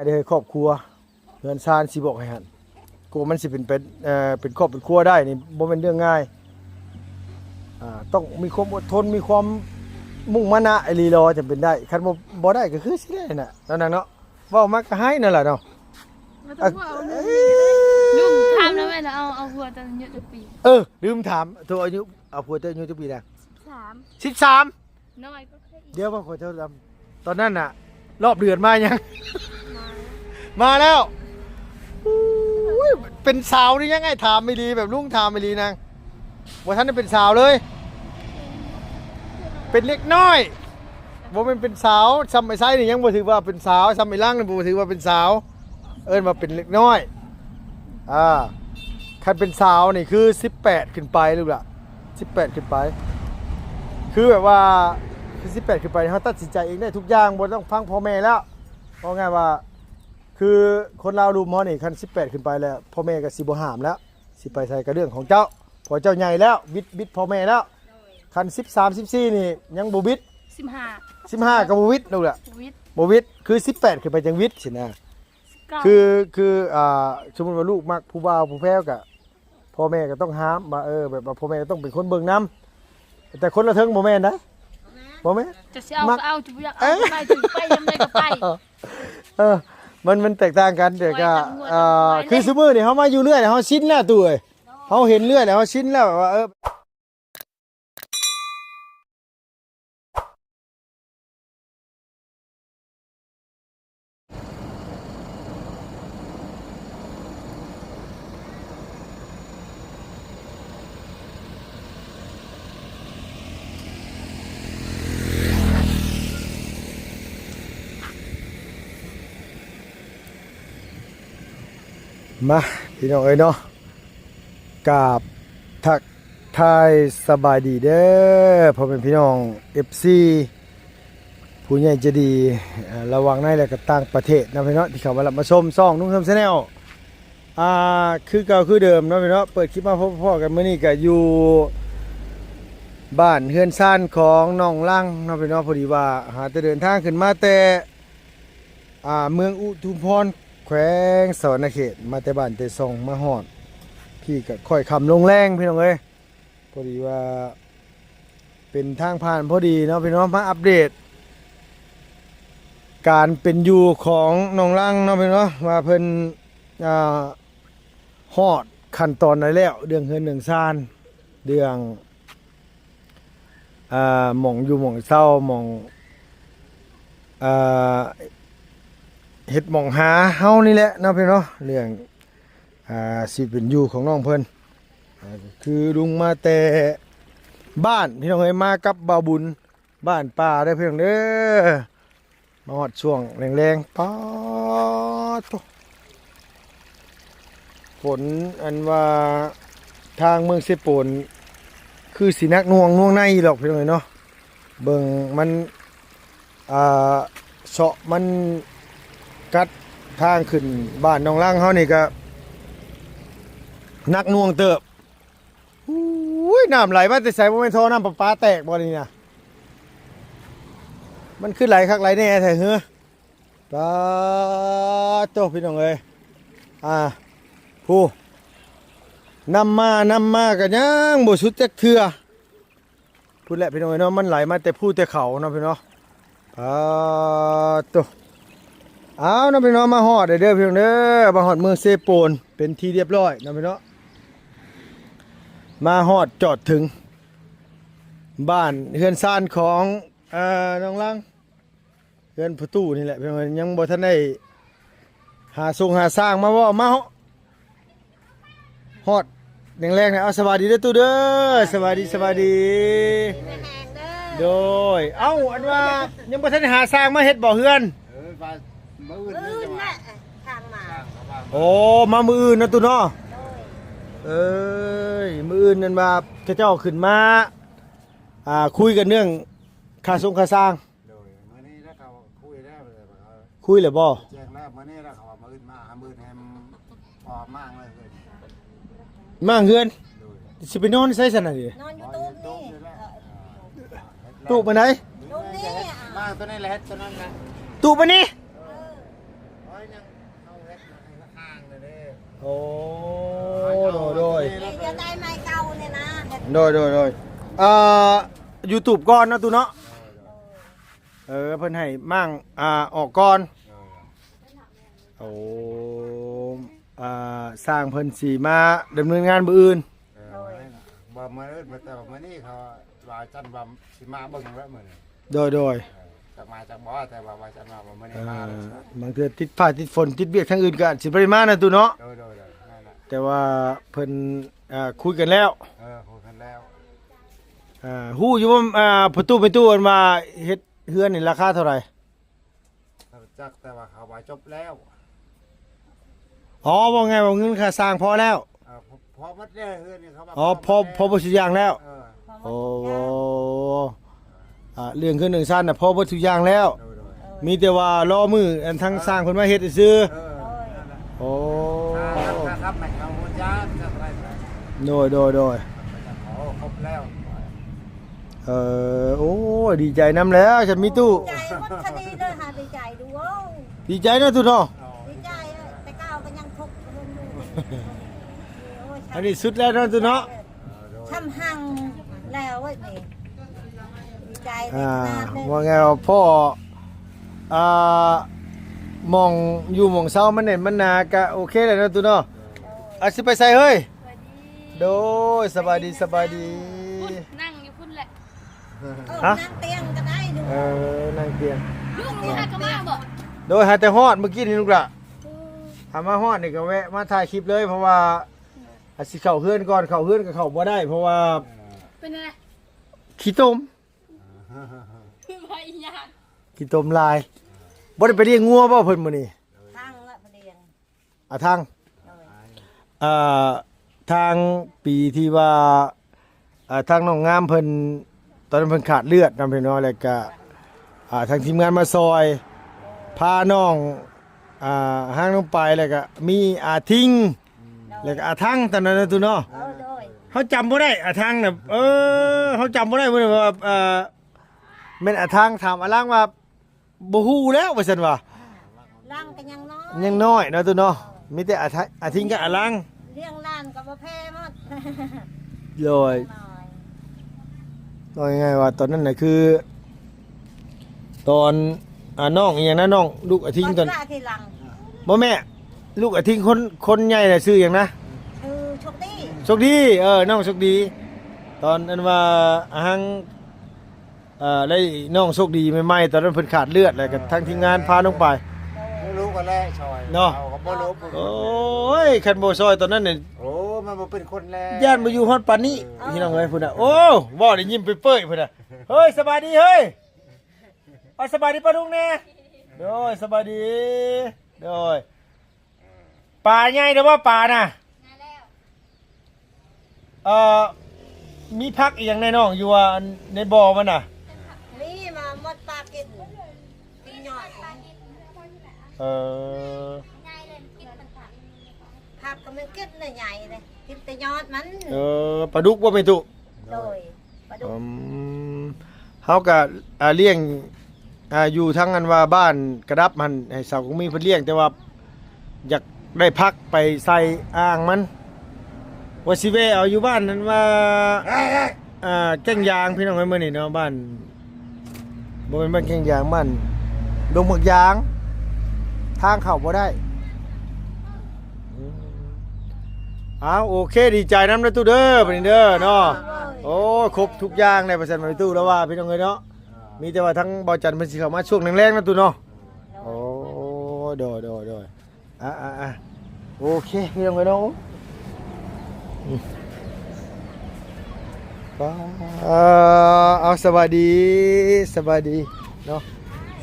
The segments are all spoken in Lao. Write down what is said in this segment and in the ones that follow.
ເດີ ຄອບຄົວ ເຮືອນຊານ ຊິບອກໃຫ້ຫັ້ນ ກວ່າມັນຊິເປັນ ເປັນ ເອີ ເປັນຄອບເປັນຄົວໄດ້ນີ້ ບໍ່ແມ່ນເລື່ອງງ່າຍ. ອ່າ ຕ້ອງມີຄວາມອົດທົນ ມີຄວາມມຸ່ງມານະອີ່ຫຼີ ລໍຈັ່ງເປັນໄດ້. ຄັນບໍ່ ບໍ່ໄດ້ກໍຄືຊິໄດ້ຫັ້ນນະ ເນາະນາງເນາະ. ເວົ້າມາກໍໄຫ້ນັ້ນລະເນາະ. ບໍ່ຕ້ອງເວົ້າເລື່ອງນີ້ກໍໄດ້. ລຸງຖາມແລ້ວແມ່ນ ເອົາ ເອົາຜົວຕອນອາຍຸຈັກປີ? ເອີ ລືມຖາມ ໂທ ອາຍຸ ເອົາຜົວຕອນອາຍຸຈັກປີນະ? ສິບສາມ ສິບສາມ. ນ້ອຍກວ່າຂ້ອຍອີກ. ດຽວວ່າຂ້ອຍເຈົ້າດຳ ຕອນນັ້ນນະ ລອບເດືອນມາຍັງ? ມາ ມາແລ້ວ. ໂອ້ຍ ເປັນສາວຫຼືຍັງ? ອ້າຍຖາມອີ່ຫຼີ ແບບລຸງຖາມອີ່ຫຼີນາງ. ບໍ່ທັນໄດ້ເປັນສາວເລີຍ. ເປັນເດັກນ້ອຍ. ບໍ່ແມ່ນເປັນສາວ. ຊ່ຳໄອ້ໄຊນີ້ຍັງບໍ່ຖືວ່າເປັນສາວ. ຊ່ຳໄອ້ຫຼັງນີ້ບໍ່ຖືວ່າເປັນສາວ. ເອີ້ນວ່າເປັນເດັກນ້ອຍ. ອ່າ ຄັນເປັນສາວນີ້ຄືສິບແປດຂຶ້ນໄປລູກຫຼະ. ສິບແປດຂຶ້ນໄປ ຄືແບບວ່າ ຄືສິບແປດຂຶ້ນໄປ ເຮົາຕັດສິນໃຈເອງໄດ້ທຸກຢ່າງ ບໍ່ຕ້ອງຟັງພໍ່ແມ່ແລ້ວ. ເວົ້າງ່າຍວ່າ ຄືຄົນລາວລຸ່ມເຮົານີ້ ຄັນສິບແປດຂຶ້ນໄປແລ້ວ ພໍ່ແມ່ກໍຊິບໍ່ຫ້າມແລ້ວ. ຊິໄປໃສກໍເລື່ອງຂອງເຈົ້າ ເພາະເຈົ້າໃຫຍ່ແລ້ວ ບິດ ບິດພໍ່ແມ່ແລ້ວ. ຄັນສິບສາມ ສິບສີ່ ນີ້ຍັງບໍ່ບິດ. ສິບຫ້າ ສິບຫ້າກໍບໍ່ບິດລູກຫຼະ. ບໍ່ບິດ ບໍ່ບິດ ຄືສິບແປດຂຶ້ນໄປຈັ່ງບິດຊີ້ນະ. ສິບເກົ້າ ຄື ຄື ອ່າ ສົມມຸດວ່າລູກມັກຜູ້ບ່າວຜູ້ແພ້ວກະ ພໍ່ແມ່ກໍຕ້ອງຫ້າມວ່າ ເອີ ແບບວ່າພໍ່ແມ່ກໍຕ້ອງເປັນຄົນເບິ່ງນຳ. ແຕ່ຄົນລະເທິງບໍ່ແມ່ນໃດ໋ ບໍ່ແມ່ນ. ຈະຊິເອົາກໍເອົາ ຈະບໍ່ຢາກເອົາກໍໄປ ຈະໄປຍາມໃດກໍໄປ. ເອີ ມັນ ມັນແຕກຕ່າງກັນ. ແຕ່ກໍ ເອີ ຄືຊຸມື້ນີ້ເຮົາມາຢູ່ເລື້ອຍ ເຮົາຊິນແລ້ວຕູ້ເອີຍ. ເຮົາເຫັນເລື້ອຍແລ້ວ ເຮົາຊິນແລ້ວວ່າ ເອີ ມາ ພີ່ນ້ອງເອີຍເນາະ ກາບທັກ ທາຍສະບາຍດີເດີ ພໍ່ແມ່ພີ່ນ້ອງ ເອັຟຊີ ຜູ້ໃຫຍ່ໃຈດີ ເອີ ລະຫວ່າງໃນ ແລະ ກໍຕ່າງປະເທດເນາະພີ່ນ້ອງ ທີ່ເຂົ້າມາຮັບມາຊົມຊ່ອງລຸງເຮືອມແຊນແນວ ອ່າ ຄືເກົ່າຄືເດີມເນາະພີ່ນ້ອງ ເປີດຄລິບມາພົບພໍ້ກັນ. ມື້ນີ້ກໍຢູ່ບ້ານເຮືອນຊານຂອງນ້ອງລັງເນາະພີ່ນ້ອງ ພໍດີວ່າຫາແຕ່ເດີນທາງຂຶ້ນມາແຕ່ ອ່າ ເມືອງອຸທຸມພອນ ແຂວງສະຫວັນນະເຂດ ມາແຕ່ບ້ານແຕ່ຊ່ອງ ມາຮອດພີ້ກໍຄ່ອຍຄ່ຳລົງແລງ ພີ່ນ້ອງເອີຍ. ພໍດີວ່າເປັນທາງຜ່ານພໍດີເນາະພີ່ນ້ອງ ມາອັບເດດການເປັນຢູ່ຂອງນ້ອງລັງເນາະພີ່ນ້ອງ ວ່າເພິ່ນ ອ່າ ຮອດຂັ້ນຕອນໃດແລ້ວ ເລື່ອງເຮືອນເລື່ອງຊານ ເລື່ອງ ອ່າ ໝ່ອງຢູ່ໝ່ອງເຊົາ ໝ່ອງ ອ່າ ເຮັດໝ່ອງຫາເຮົານີ້ແຫຼະເນາະພີ່ນ້ອງເນາະ ເລື່ອງ ອ່າ ຊີວິດເປັນຢູ່ຂອງນ້ອງເພິ່ນ ອ່າ ກໍຄືລຸງມາແຕ່ບ້ານ ພີ່ນ້ອງເອີຍ ມາກັບບ່າວບຸນ ບ້ານປ່າເດີພີ່ນ້ອງເດີ. ມາຮອດຊ່ວງແລງໆ ປາດໂທ້ ຝົນ ອັນວ່າທາງເມືອງເຊໂປນ ຄືຊິໜັກໜ່ວງໜ່ວງໃນຢູ່ດອກ ພີ່ນ້ອງເອີຍເນາະ ເບິ່ງມັນ ອ່າ ເຊາະມັນກັດທາງຂຶ້ນບ້ານໜອງລັງເຮົານີ້ກະໜັກໜ່ວງເຕີບ. ໂອ້ຍ ນ້ຳໄຫຼມາແຕ່ໃສ? ບໍ່ແມ່ນທໍ່ນ້ຳປະປາແຕກບໍ່ນີ້ນະ? ມັນຄືໄຫຼຄັກໄຫຼແນ່ແທ້ເຮີ? ປາດໂທ້ ພີ່ນ້ອງເອີຍ ອ່າ ຜູ້ ນ້ຳມາ ນ້ຳມາກໍຍັງບໍ່ສຸດຈັກເທື່ອ. ພຸ້ນແຫຼະພີ່ນ້ອງເອີຍເນາະ ມັນໄຫຼມາແຕ່ພູແຕ່ເຂົາເນາະພີ່ນ້ອງເນາະ. ປາດໂທ້ ເອົາເນາະພີ່ນ້ອງ ມາຮອດແລ້ວເດີພີ່ນ້ອງເດີ ມາຮອດເມືອງເຊໂປນເປັນທີ່ລຽບຮ້ອຍເນາະພີ່ນ້ອງ. ມາຮອດຈອດເຖິງບ້ານເຮືອນຊານຂອງ ເອີ ນ້ອງລັງ ເຮືອນພໍ່ຕູ້ນີ້ແຫຼະພີ່ນ້ອງ ຍັງບໍ່ທັນໄດ້ຫາຊົງຫາຊ່າງມາເວົ້າມາເນາະ. ຮອດແລງໆ ແລ້ວ ເອົາ ສະບາຍດີເດີຕູ້ເດີ ສະບາຍດີ ສະບາຍດີ ດີແຮງເດີ. ໂດຍ ເອົ້າ ອັນວ່າຍັງບໍ່ທັນໄດ້ຫາຊ່າງມາເຮັດບໍ່ເຮືອນ? ເອີ ວ່າມື້ອື່ນ ມື້ອື່ນແຫຼະ ຊ່າງມາ. ໂອ້ ມາມື້ອື່ນເນາະຕູ້ເນາະ. ໂດຍ ເອີຍ ມື້ອື່ນນັ້ນວ່າເຂົາເຈົ້າຂຶ້ນມາ ອ່າ ຄຸຍກັນເລື່ອງຄ່າຊົງຄ່າຊ່າງ. ໂດຍ ມື້ນີ້ແລ້ວເຂົາຄຸຍແລ້ວ ຄຸຍແລ້ວບໍ່? ແຈ້ງແລ້ວ ມື້ນີ້ແລ້ວເຂົາວ່າມື້ອື່ນມາ ມື້ອື່ນໃຫ້ພໍ່ມ້າງເລີຍ ມ້າງເຮືອນ. ໂດຍ ຊິໄປນອນໃສຊັ້ນນະ? ນອນຢູ່ຕູ້ນີ້ ຕູ້ປານໃດ? ຕູ້ນີ້ ມ້າງໂຕນີ້ແຫຼະ ເຮັດໂຕນັ້ນນະ ຕູ້ປານນີ້. ເອີ ໂອ້ຍ ເຮົາເຮັດໃຫ້ລະຄາງເດ້. ໂອ້ ໂດຍ ໂດຍ ເຮັດເຮືອນໄດ້ໄມ້ເກົ່ານີ້ນະ. ໂດຍ ໂດຍ ໂດຍ ອ່າ ຢູທູບກ່ອນເນາະ ຕູ້ເນາະ. ເອີ ເພິ່ນໃຫ້ມ້າງ ອ່າ ອອກກ່ອນ. ໂອ້ ອ່າ ຊ່າງເພິ່ນຊິມາດຳເນີນງານມື້ອື່ນ. ເອີ ໂດຍ ບໍ່ມື້ອື່ນ ແຕ່ວ່າມື້ນີ້ເຂົາວ່າຈັນວ່າຊິມາເບິ່ງແລ້ວມື້ນີ້. ໂດຍ ໂດຍ ເອີ ຈັກມາຈັກບໍ່ ແຕ່ວ່າວ່າຈັນວ່າມື້ນີ້ມາ. ເອີ ບາງເທື່ອຕິດຟ້າຕິດຝົນ ຕິດວຽກທາງອື່ນກໍອາດຊິບໍ່ໄດ້ມານະ ຕູ້ເນາະ. ໂດຍ ໂດຍ ໂດຍ ແມ່ນລະ ແຕ່ວ່າເພິ່ນ ອ່າ ຄຸຍກັນແລ້ວ. ເອີ ຄຸຍກັນແລ້ວ. ອ່າ ຮູ້ຢູ່ບໍ່ ອ່າ ພໍ່ຕູ້ແມ່ຕູ້ ອັນວ່າເຮັດເຮືອນນີ້ລາຄາເທົ່າໃດ? ບໍ່ຈັກ ແຕ່ວ່າເຂົາວ່າຈົບແລ້ວ. ອໍ ເວົ້າງ່າຍວ່າເງິນຄ່າສ້າງພໍແລ້ວ. ເອີ ພໍ ພໍໝົດແລ້ວ ເຮືອນນີ້ເຂົາວ່າ ອໍ ພໍ ພໍໝົດ ພໍ ພໍເບິດທຸກຢ່າງແລ້ວ. ເອີ ໂອ້ ອ່າ ເລື່ອງເຮືອນເລື່ອງຊານນະ ພໍເບິດທຸກຢ່າງແລ້ວ. ໂດຍ ໂດຍ ມີແຕ່ວ່າລໍມື້ອັນທາງ ເອີ ຊ່າງເພິ່ນມາເຮັດຊື່ໆ. ເອີ ໂອ້ ຄ່າ ຄ່າທຳໃຫ້ເຂົາບໍ່ຈ່າຍ. ໂດຍ ໂດຍ ໂດຍ ໂອ້ ຄົບແລ້ວ. ເອີ ໂອ້ຍ ດີໃຈນຳແລ້ວ ຊັ້ນມີຕູ້. ດີໃຈໝົດຄະດີເລີຍຫາ ດີໃຈດູ. ໂອ້ ດີໃຈເນາະຕູ້ເນາະ. ດີໃຈ ແຕ່ເກົ່າກໍຍັງທຸກຢູ່. ໂອ້ຍ ອັນນີ້ສຸດແລ້ວເນາະຕູ້ເນາະ. ຊຳຮັ່ງແລ້ວເວີ້ຍນີ້ ດີໃຈ. ອ່າ ຂະໜາດເລີຍ ວ່າໄງວ່າພໍ້ ອ່າ ໝ່ອງຢູ່ໝ່ອງເຊົາມັນແໜ້ນມັນໜາ ກະໂອເຄແລ້ວເນາະຕູ້ເນາະ. ໂດຍ ອາ ຊິໄປໃສເຮີ້ຍ? ໂດຍ ສະບາຍດີ ສະບາຍດີ. ພຸ້ນ ນັ່ງຢູ່ພຸ້ນແຫຼະ. ຮະ? ນັ່ງຕຽງກໍໄດ້ລູກ. ເອີ ນັ່ງຕຽງ. ລູກນີ້ຫາກໍມາບໍ່? ໂດຍ ຫາແຕ່ຮອດມື້ກີ້ນີ້ລູກຫຼ້າ. ອືມ ຫາມາຮອດນີ້ກໍແວະມາຖ່າຍຄລິບເລີຍ ເພາະວ່າ ອືມ ອາ ຊິເຂົ້າເຮືອນກ່ອນ ເຂົ້າເຮືອນກໍເຂົ້າບໍ່ໄດ້ ເພາະວ່າ ເປັນແນວໃດ? ຂີ້ຕົມ. ຄືວ່າອີຫຍັງ? ຂີ້ຕົມຫຼາຍ. ບໍ່ໄດ້ໄປລ້ຽງງົວບໍ່ເພິ່ນມື້ນີ້? ທາງລະໄປລ້ຽງ ອາ ທາງ ໂດຍ ອ່າ ທາງປີທີ່ວ່າ ອ່າ ທາງນ້ອງງາມເພິ່ນ ຕອນນັ້ນເພິ່ນຂາດເລືອດນຳພີ່ນ້ອງ ແລ້ວກະ ອ່າ ທາງທີມງານມາຊ່ອຍ ພານ້ອງ ອ່າ ຫາງນ້ອງໄປ ແລ້ວກະມີອາທິງ ໂດຍ ແລ້ວກະອາທັງ ຕອນນັ້ນນະຕູ້ເນາະ. ໂດຍ ໂດຍ ເຮົາຈຳບໍ່ໄດ້ອາທັງນະ. ເອີ ເຮົາຈຳບໍ່ໄດ້ເພິ່ນວ່າ ເອີ ແມ່ນອາທັງ. ຖາມອາລັງວ່າ ບໍ່ຮູ້ແລ້ວວ່າຊັ້ນວ່າ. ຫຼັງກໍຍັງນ້ອຍ ຍັງນ້ອຍເນາະຕູ້ເນາະ. ມີແຕ່ອາທະ ອາທິງກັບອາລັງ ລ້ຽງຫຼານກໍບໍ່ແພ້ໝົດ. ໂດຍ ນ້ອຍ ເວົ້າງ່າຍໆວ່າຕອນນັ້ນນະ ຄືຕອນ ອ່າ ນ້ອງອີ່ຫຍັງນະ ນ້ອງລູກອາທິງຕອນ ບໍ່ແມ່ ລູກອາທິງຄົນ ຄົນໃຫຍ່ນະ ຊື່ຫຍັງນະ? ຊື່ໂຊກດີ. ໂຊກດີ ເອີ ນ້ອງໂຊກດີ. ຕອນອັນວ່າອາຫັງ ເອີ ໄດ້ນ້ອງໂຊກດີໃໝ່ໆ ຕອນນັ້ນເພິ່ນຂາດເລືອດ ແລ້ວກໍ ເອີ ທາງທີມງານພາລົງໄປ. ໂດຍ ຮູ້ກັນແລ້ວຊ່ອຍເນາະ ເຮົາກໍບໍ່ລົບ. ໂອ້ຍ ຄັນບໍ່ຊ່ອຍຕອນນັ້ນນີ້ ໂອ້ ມັນບໍ່ເປັນຄົນແລ້ວ ຢ້ານບໍ່ຢູ່ຮອດປານນີ້. ເອີ ພີ່ນ້ອງເອີຍ ພຸ້ນນະ. ໂອ້ ເວົ້າໄດ້ຍິ້ມເປີຍໆ ພຸ້ນນະ. ເຮີ້ຍ ສະບາຍດີເຮີ້ຍ. ເອົາ ສະບາຍດີປ້າລຸງແດ່. ໂດຍ ສະບາຍດີ. ໂດຍ ປາໃຫຍ່ແລ້ວບໍ່ ປານະ? ໃຫຍ່ແລ້ວ. ເອີ ມີຜັກອີ່ຫຍັງແດ່ນ້ອງ ຢູ່ວ່າອັນໃນບໍ່ມັນນະ? ມີ ມາໝົດປາກິນ ກິນຍອດ. ເອີ ໃຫຍ່ເລີຍ ກິນມັນຜັກ ຜັກກໍມັນກິນນະ ໃຫຍ່ເລີຍ ກິນແຕ່ຍອດມັນ. ເອີ ປາດຸກບໍ່ແມ່ຕູ້? ໂດຍ ປາດຸກ. ອືມ ເຮົາກະ ອ່າ ລ້ຽງ ອ່າ ຢູ່ທາງອັນວ່າບ້ານກະດັບຫັ້ນ ໃຫ້ສາວກອງມີເພິ່ນລ້ຽງ ແຕ່ວ່າຢາກໄດ້ຜັກໄປໃສ່ອ່າງມັນ ວ່າຊິແວ່ເອົາຢູ່ບ້ານນັ້ນວ່າ ອ່າ ແກ້ງຢາງ ພີ່ນ້ອງເອີຍ ມື້ນີ້ເນາະ ບ້ານ ບໍ່ແມ່ນບ້ານແກ້ງຢາງ ບ້ານດົງໝາກຢາງ ທາງເຂົ້າບໍ່ໄດ້. ອືມ ອ້າວ ໂອເຄ ດີໃຈນຳເດີຕູ້ເດີ ບັດນີ້ເດີເນາະ. ໂອ້ຍ ຄົບທຸກຢ່າງແລ້ວ ວ່າຊັ້ນ ແມ່ຕູ້ລາວວ່າ ພີ່ນ້ອງເອີຍເນາະ. ມີແຕ່ວ່າທາງເບົາຈັນເພິ່ນຊິເຂົ້າມາຊ່ວງແລງໆ ເນາະຕູ້ເນາະ. ໂອ້ ໂດຍ ໂດຍ ໂດຍ ອ່າ ອ່າ ອ່າ ໂອເຄ ພີ່ນ້ອງເອີຍເນາະ. ອືມ ປ້າ ເອົາ ສະບາຍດີ ສະບາຍດີເນາະ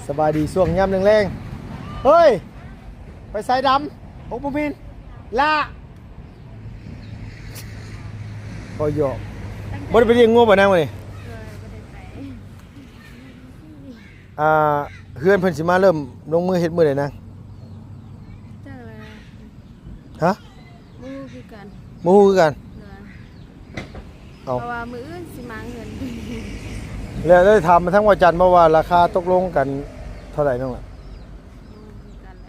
ສະບາຍດີຊ່ວງຍາມແລງໆ. ເຮີ້ຍ ໄປໃສດຳ? ໂອ້ ບໍ່ແມ່ນ ລະ ບໍ່ຢອກ ບໍ່ໄດ້ໄປລ້ຽງງົວບໍ່ນາງມື້ນີ້? ເອີ ບໍ່ໄດ້ໄປ. ອ່າ ເຮືອນເພິ່ນຊິມາເລີ່ມລົງມືເຮັດມື້ໃດນາງ? ຈັກແລ້ວ. ຮະ? ບໍ່ຮູ້ຄືກັນ ບໍ່ຮູ້ຄືກັນ. ໂດຍ ເອົາ ເພາະວ່າມື້ອື່ນຊິມາເຮືອນ. ແລ້ວໄດ້ຖາມມາທາງວາຈັນບໍ່ວ່າລາຄາຕົກລົງກັນເທົ່າໃດນ້ອງລະ? ບໍ່ຮູ້ຄືກັນແຫຼ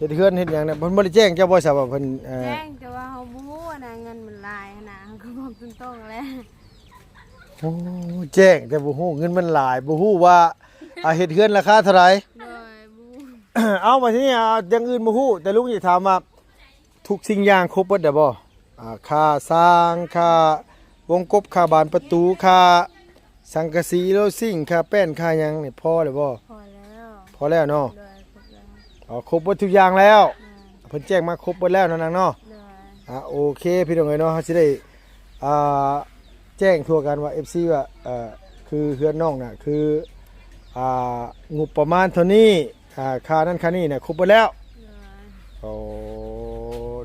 ະ. ເຮັດເຮືອນເຮັດຫຍັງນະ ເພິ່ນບໍ່ໄດ້ແຈ້ງເຈົ້າບໍ່ຊະວ່າເພິ່ນ ເອີ ແຈ້ງ ແຕ່ວ່າເຮົາບໍ່ຮູ້ຫັ້ນນະ ເງິນມັນຫຼາຍຫັ້ນນະ ເຮົາກໍບອກຕົງໆແຫຼະ. ໂອ້ ແຈ້ງແຕ່ບໍ່ຮູ້ເງິນມັນຫຼາຍ ບໍ່ຮູ້ວ່າ ອ່າ ເຮັດເຮືອນລາຄາເທົ່າໃດ. ໂດຍ ບໍ່ຮູ້. ເອົາ ບາດທີນີ້ ອ່າ ຢ່າງອື່ນບໍ່ຮູ້ ແຕ່ລຸງຢາກຖາມວ່າ ທຸກສິ່ງຢ່າງຄົບເບິດແລ້ວບໍ່? ອ່າ ຄ່າສ້າງ ຄ່າວົງກົບ ຄ່າບານປະຕູ ຄ່າສັງກະສີ ໂລຊິງ ຄ່າແປ້ນ ຄ່າຫຍັງນີ້ ພໍແລ້ວບໍ່? ພໍແລ້ວ ພໍແລ້ວເນາະ. ໂດຍ ຄົບແລ້ວ. ອໍ ຄົບເບິດທຸກຢ່າງແລ້ວ. ແມ່ນ. ເພິ່ນແຈ້ງມາຄົບເບິດແລ້ວເນາະນາງເນາະ. ໂດຍ. ອ່າ ໂອເຄ ພີ່ນ້ອງເອີຍເນາະ ເຮົາຊິໄດ້ ອ່າ ແຈ້ງທົ່ວກັນວ່າ ເອັຟຊີ ວ່າ ເອີ ຄືເຮືອນນ້ອງນະ ຄື ອ່າ ງົບປະມານເທົ່ານີ້ ອ່າ ຄ່ານັ້ນຄ່ານີ້ນະ ຄົບເບິດແລ້ວ. ໂດຍ. ໂອ້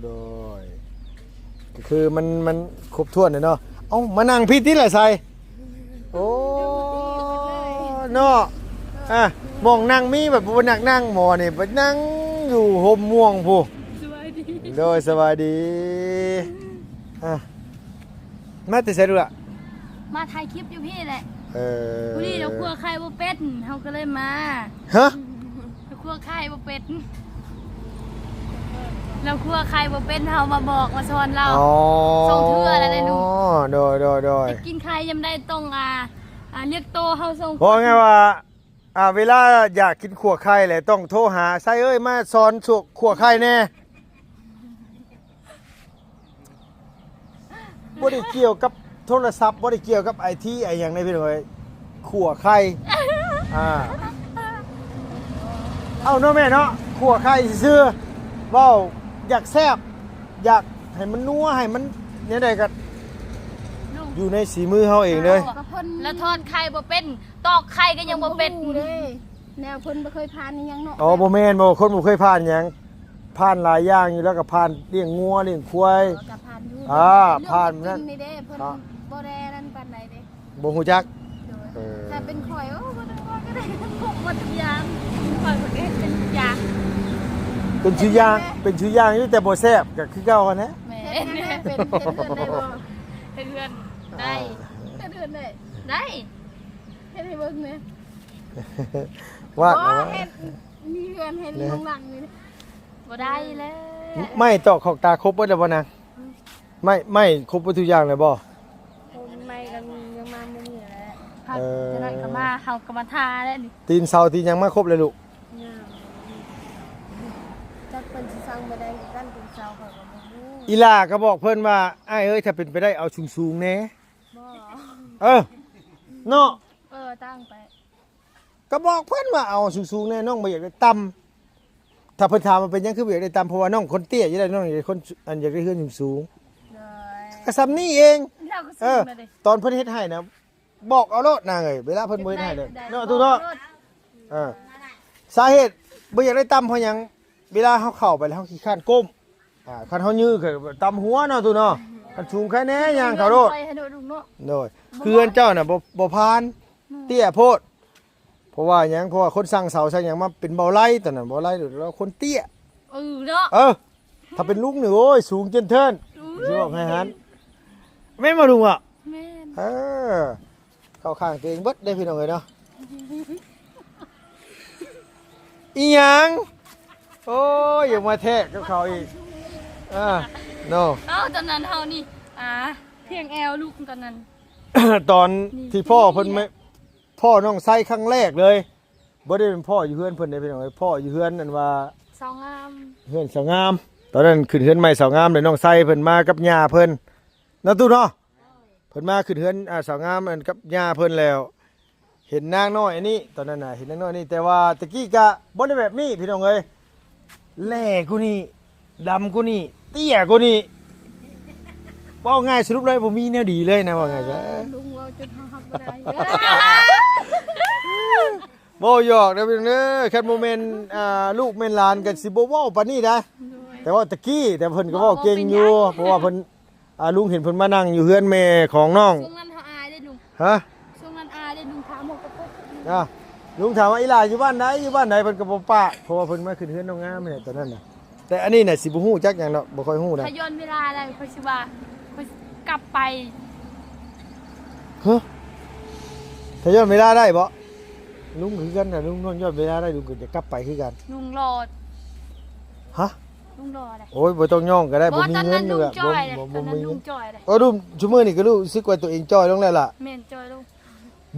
ໂດຍ ກໍຄືມັນ ມັນຄົບຖ້ວນແລ້ວເນາະ. ເອົ້າ ມານັ່ງພີ້ຕິລະໄຊ. ໂອ້ ເນາະ ອ່ະ ໝ່ອງນັ່ງມີແບບບໍ່ນັກນັ່ງໝໍນີ້ ໄປນັ່ງຢູ່ຮົ່ມມ່ວງພຸ້ນ. ສະບາຍດີ. ໂດຍ ສະບາຍດີ. ອ່ະ ມາແຕ່ໃສລູກຫຼ້າ? ມາຖ່າຍຄລິບຢູ່ພີ້ແຫຼະ. ເອີ ຜູ້ນີ້ລາວຄົວໄຂ່ບໍ່ເປັນ ເຮົາກໍເລີຍມາ. ຮະ? ລາວຄົວໄຂ່ບໍ່ເປັນ ລາວຄົວໄຂ່ບໍ່ເປັນ ເຮົາມາບອກມາສອນລາວ. ອໍ ສອງເທື່ອແລ້ວແຫຼະລູກ. ໂດຍ ໂດຍ ໂດຍ. ຢາກກິນໄຂ່ຍາມໃດຕ້ອງ ອ່າ ອ່າ ລຽກໂຕເຮົາສອງຄົນ. ເວົ້າງ່າຍວ່າ ອ່າ ເວລາຢາກກິນຂົ້ວໄຂ່ແຫຼະ ຕ້ອງໂທຫາ ໄຊເອີຍ ມາສອນສວກຂົ້ວໄຂ່ແດ່. ບໍ່ໄດ້ກ່ຽວກັບໂທລະສັບ ບໍ່ໄດ້ກ່ຽວກັບໄອທີໄອຫຍັງໃດພີ່ນ້ອງເອີຍ ຂົ້ວໄຂ່. ອ່າ ເອົ້າເນາະແມ່ເນາະ ຂົ້ວໄຂ່ຊື່ໆ ເວົ້າຢາກແຊບ ຢາກໃຫ້ມັນນົວ ໃຫ້ມັນແນວໃດກໍຢູ່ໃນສີມືເຮົາເອງເດີ. ລະທອດໄຂ່ບໍ່ເປັນ ຕອກໄຂ່ກໍຍັງບໍ່ເປັນເດ້ ແນວເພິ່ນບໍ່ເຄີຍຜ່ານອີ່ຫຍັງເນາະ. ອໍ ບໍ່ແມ່ນ ບໍ່ ຄົນບໍ່ເຄີຍຜ່ານຫຍັງ ຜ່ານຫຼາຍຢ່າງຢູ່ ແລ້ວກໍຜ່ານລ້ຽງງົວລ້ຽງຄວາຍ. ອໍ ກໍຜ່ານຢູ່. ອ່າ ຜ່ານນັ້ນນີ້ເດ້ ເພິ່ນບໍ່ໄດ້ນັ້ນປານໃດເດ້ ບໍ່ຮູ້ຈັກ. ໂດຍ. ເອີ ຖ້າເປັນຂ້ອຍ ໂອ້ ບໍ່ຕ້ອງວ່າກໍໄດ້ ຄົບໝົດທຸກຢ່າງ ຂ້ອຍກໍເຮັດເປັນທຸກຢ່າງ ເປັນຊຸຢ່າງ ເປັນຊຸຢ່າງຢູ່ ແຕ່ບໍ່ແຊບກໍຄືເກົ່າຫັ້ນແຫຼະ. ແມ່ນ. ເຮັດເຮືອນໄດ້ບໍ່? ເຮັດເຮືອນໄດ້. ອ່າ ເຮັດເຮືອນໄດ້. ໄດ້. ເຮັດໃຫ້ເບິ່ງແດ່. ວາດເອົາ ເຮັດມີເຮືອນໃຫ້ ເຮືອນ ໂຮງຫຼັງນີ້ ບໍ່ໄດ້ແລ້ວ. ໄມ້ຕອກຂອກຕາຄົບເບິດແລ້ວບໍ່ນາງ? ໄມ້ ໄມ້ຄົບເບິດທຸກຢ່າງແລ້ວບໍ່? ໂອ້ ໄມ້ກໍມີ ຍັງມາມື້ນີ້ແຫຼະ. ເອີ ເຈົ້ານັ້ນກໍມາ ເຮົາກໍມາຖ້າແລ້ວນີ້. ຕີນເສົາຕີນຫຍັງມາຄົບແລ້ວລູກ? ຍັງ. ຈັກເພິ່ນຊິສັ່ງມື້ໃດຄືກັນ ຕີນເສົາຂ້ອຍກໍບໍ່ຮູ້. ອີ່ຫຼ້າກໍບອກເພິ່ນວ່າ ອ້າຍເອີຍ ຖ້າເປັນໄປໄດ້ເອົາສູງໆແດ່. ບໍ່. ເອີ ເນາະ. ເອີ ຕັ້ງໄປ ກໍບອກເພິ່ນວ່າເອົາສູງໆແດ່ ນ້ອງບໍ່ຢາກໄດ້ຕ່ຳ. ຖ້າເພິ່ນຖາມວ່າເປັນຫຍັງຄືບໍ່ຢາກໄດ້ຕ່ຳ ເພາະວ່ານ້ອງຄົນເຕ້ຍຢູ່ແລ້ວ ນ້ອງຢາກໄດ້ຄົນ ອັນ ຢາກໄດ້ເຮືອນສູງ. ໂດຍ. ກໍສ່ຳນີ້ເອງ. ເອີ ຕອນເພິ່ນເຮັດໃຫ້ນະ ບອກເອົາໂລດນາງເອີຍ ເວລາເພິ່ນບໍ່ເຮັດໃຫ້ເລີຍເນາະ ຕູ້ເນາະ. ເອີ ສາເຫດບໍ່ຢາກໄດ້ຕ່ຳເພາະຫຍັງ? ເວລາເຮົາເຂົ້າໄປແລ້ວເຮົາຂີ້ຄ້ານກົ້ມ. ອ່າ ຄັນເຮົາຍື້ກໍຕ່ຳຫົວເນາະ ຕູ້ເນາະ. ຄັນສູງໄຄແນ່ ຍ່າງເຂົ້າໂລດ. ໂດຍ. ເຮືອນເຈົ້ານະ ບໍ່ ບໍ່ຜ່ານ ເຕ້ຍໂພດ. ເພາະວ່າຫຍັງ? ເພາະວ່າຄົນສັ່ງເສົາສັ່ງຫຍັງມາເປັນເບົາໄລ ຕອນນັ້ນເບົາໄລລາວຄົນເຕ້ຍ. ເອີເນາະ. ເອີ ຖ້າເປັນລຸງນີ້ ໂອ້ຍ ສູງຈົນເທີນ. ຊິບອກໃຫ້ຫັ້ນ. ແມ່ນບໍ່ລຸງ? ແມ່ນ. ເອີ ເຂົ້າຂ້າງຕົວເອງເບິດເດ້ ພີ່ນ້ອງເອີຍເນາະ. ອີຫຍັງ? ໂອ້ຍ ຢ່າມາແທກກັບເຂົາອີກ. ເອີ ເນາະ. ເອົ້າ ຕອນນັ້ນເຮົານີ້ ອ່າ ພຽງແອວລຸງຕອນນັ້ນ. ຕອນທີ່ພໍ່ເພິ່ນມາ ພໍ່ນ້ອງໄຊຄັ້ງແລກເລີຍ. ບໍ່ໄດ້ເປັນພໍ່ຢູ່ເຮືອນເພິ່ນເດ້ ພີ່ນ້ອງເອີຍ. ພໍ່ຢູ່ເຮືອນອັນວ່າ ສາວງາມ. ເຮືອນສາວງາມ. ຕອນນັ້ນຂຶ້ນເຮືອນໃໝ່ສາວງາມ ແລ້ວນ້ອງໄຊເພິ່ນມາກັບຍ່າເພິ່ນ. ເນາະ ຕູ້ເນາະ. ເພິ່ນມາຂຶ້ນເຮືອນ ອ່າ ສາວງາມ ອັນ ກັບຍ່າເພິ່ນແລ້ວ ເຫັນນາງນ້ອຍອັນນີ້ ຕອນນັ້ນນະ ເຫັນນາງນ້ອຍນີ້. ແຕ່ວ່າແຕ່ກີ້ກະບໍ່ໄດ້ແບບນີ້ ພີ່ນ້ອງເອີຍ. ແຫຼກວ່ານີ້ ດຳກວ່ານີ້ ເຕ້ຍກວ່ານີ້. ເວົ້າງ່າຍສະຫຼຸບເລີຍ ບໍ່ມີແນວດີເລີຍນະ ເວົ້າງ່າຍຊະ. ເອີ ລຸງເວົ້າຈົນເຮົາຮັບບໍ່ໄດ້. ເວົ້າຫຍອກເດີພີ່ນ້ອງເດີ. ຄັນບໍ່ແມ່ນ ອ່າ ລູກແມ່ນຫຼານກໍຊິບໍ່ເວົ້າປານນີ້ໄດ໋. ໂດຍ. ແຕ່ວ່າແຕ່ກີ້ ແຕ່ເພິ່ນກໍເວົ້າເກັ່ງຢູ່ ເພາະວ່າເພິ່ນ ອ່າ ລຸງເຫັນເພິ່ນມານັ່ງຢູ່ເຮືອນແມ່ຂອງນ້ອງ. ຊ່ວງນັ້ນເຮົາອາຍເດ້ລຸງ. ຮະ? ຊ່ວງນັ້ນອາຍເດ້ລຸງ ຖາມເຮົາກໍຕົກ. ອ່າ ລຸງຖາມວ່າ ອີຫຼ້າຢູ່ບ້ານໃດ? ຢູ່ບ້ານໃດ? ເພິ່ນກໍບໍ່ປາກ ເພາະວ່າເພິ່ນມາຂຶ້ນເຮືອນນ້ອງງາມແຫຼະຕອນນັ້ນນະ. ແຕ່ອັນນີ້ນະ ຊິບໍ່ຮູ້ຈັກຫຍັງດອກ ບໍ່ຄ່ອຍຮູ້ນະ. ຖ້າຍ້ອນເວລາໄດ້ ຂ້ອຍຊິວ່າ ຂ້ອຍກັບໄປ. ຮະ? ຖ້າຍ້ອນເວລາໄດ້ບໍ? ລຸງຄືກັນນະ ລຸງຍ້ອນເວລາໄດ້ ລຸງກໍຈະກັບໄປຄືກັນ. ລຸງຫຼອດ. ຮະ? ລຸງຫຼໍ່ເດ້. ໂອ້ຍ ບໍ່ຕ້ອງຍ້ອງກໍໄດ້. ບໍ່ ບໍ່ມີເງິນ ຕອນນັ້ນລຸງຈ່ອຍເດ້ ຕອນນັ້ນລຸງຈ່ອຍເດ້. ເອີ ລຸງ ຊຸມື້ນີ້ກໍຮູ້ສຶກວ່າຕົວເອງຈ່ອຍລົງແລ້ວລະ. ແມ່ນ ຈ່ອຍລົງ.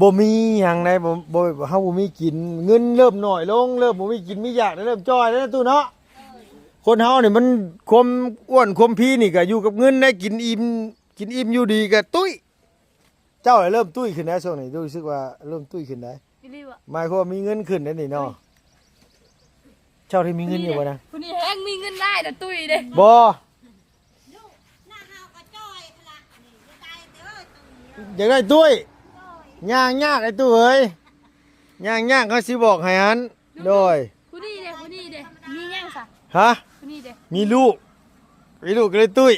ບໍ່ມີຫຍັງໃດ ບໍ່ ບໍ່ ເຮົາບໍ່ມີກິນ ເງິນເລີ່ມໜ້ອຍລົງ ເລີ່ມບໍ່ມີກິນມີຢາກ ເລີ່ມຈ່ອຍແລ້ວນະຕູ້ເນາະ. ຄົນເຮົານີ້ມັນ ຄວາມອ້ວນຄວາມພີນີ້ກໍຢູ່ກັບເງິນໄດ໋. ກິນອີ່ມ ກິນອີ່ມຢູ່ດີກໍຕຸ້ຍ. ເຈົ້າລະເລີ່ມຕຸ້ຍຂຶ້ນໄດ໋ ຊ່ວງນີ້ຮູ້ສຶກວ່າເລີ່ມຕຸ້ຍຂຶ້ນໄດ໋. ອີ່ຫຼີບໍ່? ໝາຍຄວາມວ່າມີເງິນຂຶ້ນໄດ໋ນີ້ເນາະ. ຕຸ້ຍ. ເຈົ້າໄດ້ມີເງິນຢູ່ບໍ່ນະ? ຜູ້ນີ້ແຮງມີເງິນຫຼາຍນະ ຕຸ້ຍເດ້. ບໍ່ ຢາກໄດ້ຕຸ້ຍ. ຍ່າງຍາກໄອ້ຕູ້ເອີຍ ຍ່າງຍາກ ເຂົາຊິບອກໃຫ້ຫັ້ນ. ໂດຍ. ຜູ້ນີ້ເດ້ ຜູ້ນີ້ເດ້ ມີຫຍັງຊະ? ຮະ? ຜູ້ນີ້ເດ້ ມີລູກ ມີລູກກໍເລີຍຕຸ້ຍ.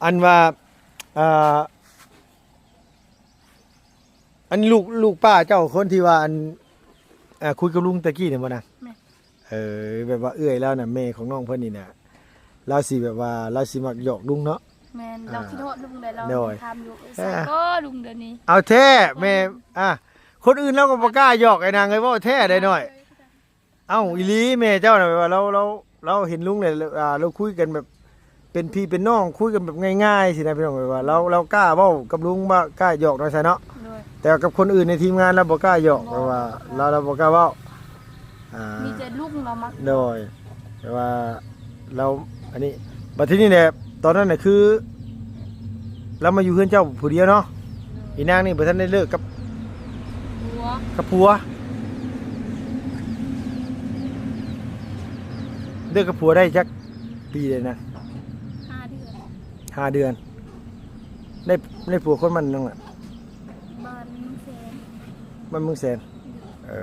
ອັນວ່າ ອ່າ ອັນລູກ ລູກປ້າເຈົ້າ ຄົນທີ່ວ່າ ອັນ ອ່າ ຄຸຍກັບລຸງແຕ່ກີ້ນີ້ບໍ່ນະ? ແມ່ນ. ເອີ ແບບວ່າເອື້ອຍລາວນະ ແມ່ຂອງນ້ອງເພິ່ນນີ້ນະ ລາວຊິແບບວ່າ ລາວຊິມັກຫຍອກລຸງເນາະ. ແມ່ນ. ອ່າ ລາວຄິດຮອດລຸງໄດ໋ ລາວ ໂດຍ ຖາມຢູ່ ເອີ ໃສກໍລຸງດຽວນີ້. ເອົາແທ້ແມ່. ອ່າ ຄົນອື່ນລາວກໍບໍ່ກ້າຫຍອກ ໄອ້ນາງເອີຍ ເວົ້າແທ້ໄດ໋ນ້ອຍ. ເອົ້າ ອີ່ຫຼີ ແມ່ເຈົ້ານະ ແບບວ່າລາວ ລາວ ລາວເຫັນລຸງແລ້ວ ອ່າ ລາວຄຸຍກັນແບບເປັນພີ່ເປັນນ້ອງ ຄຸຍກັນແບບງ່າຍໆຊີ້ນະພີ່ນ້ອງ. ແບບວ່າລາວ ລາວກ້າເວົ້າກັບລຸງ ວ່າກ້າຫຍອກນຳຊະເນາະ. ໂດຍ. ແຕ່ກັບຄົນອື່ນໃນທີມງານລາວບໍ່ກ້າຫຍອກ. ບໍ່. ແບບວ່າລາວ ລາວບໍ່ກ້າເວົ້າ. ອ່າ ມີແຕ່ລຸງລາວມັກ. ໂດຍ. ແຕ່ວ່າລາວ ອັນນີ້ ບັດທີນີ້ແຫຼະ ຕອນນັ້ນນະ ຄືລາວມາຢູ່ເຮືອນເຈົ້າຜູ້ດຽວເນາະ. ໂດຍ. ອີນາງນີ້ບໍ່ທັນໄດ້ເລີກກັບຜົວ ກັບຜົວ. ເລີກກັບຜົວໄດ້ຈັກປີແລ້ວນະ? ຫ້າເດືອນ. ຫ້າເດືອນ. ໄດ້ ໄດ້ຜົວຄົນບ້ານຫຍັງລະ? ບ້ານເມືອງແສນ. ບ້ານເມືອງແສນ. ເອີ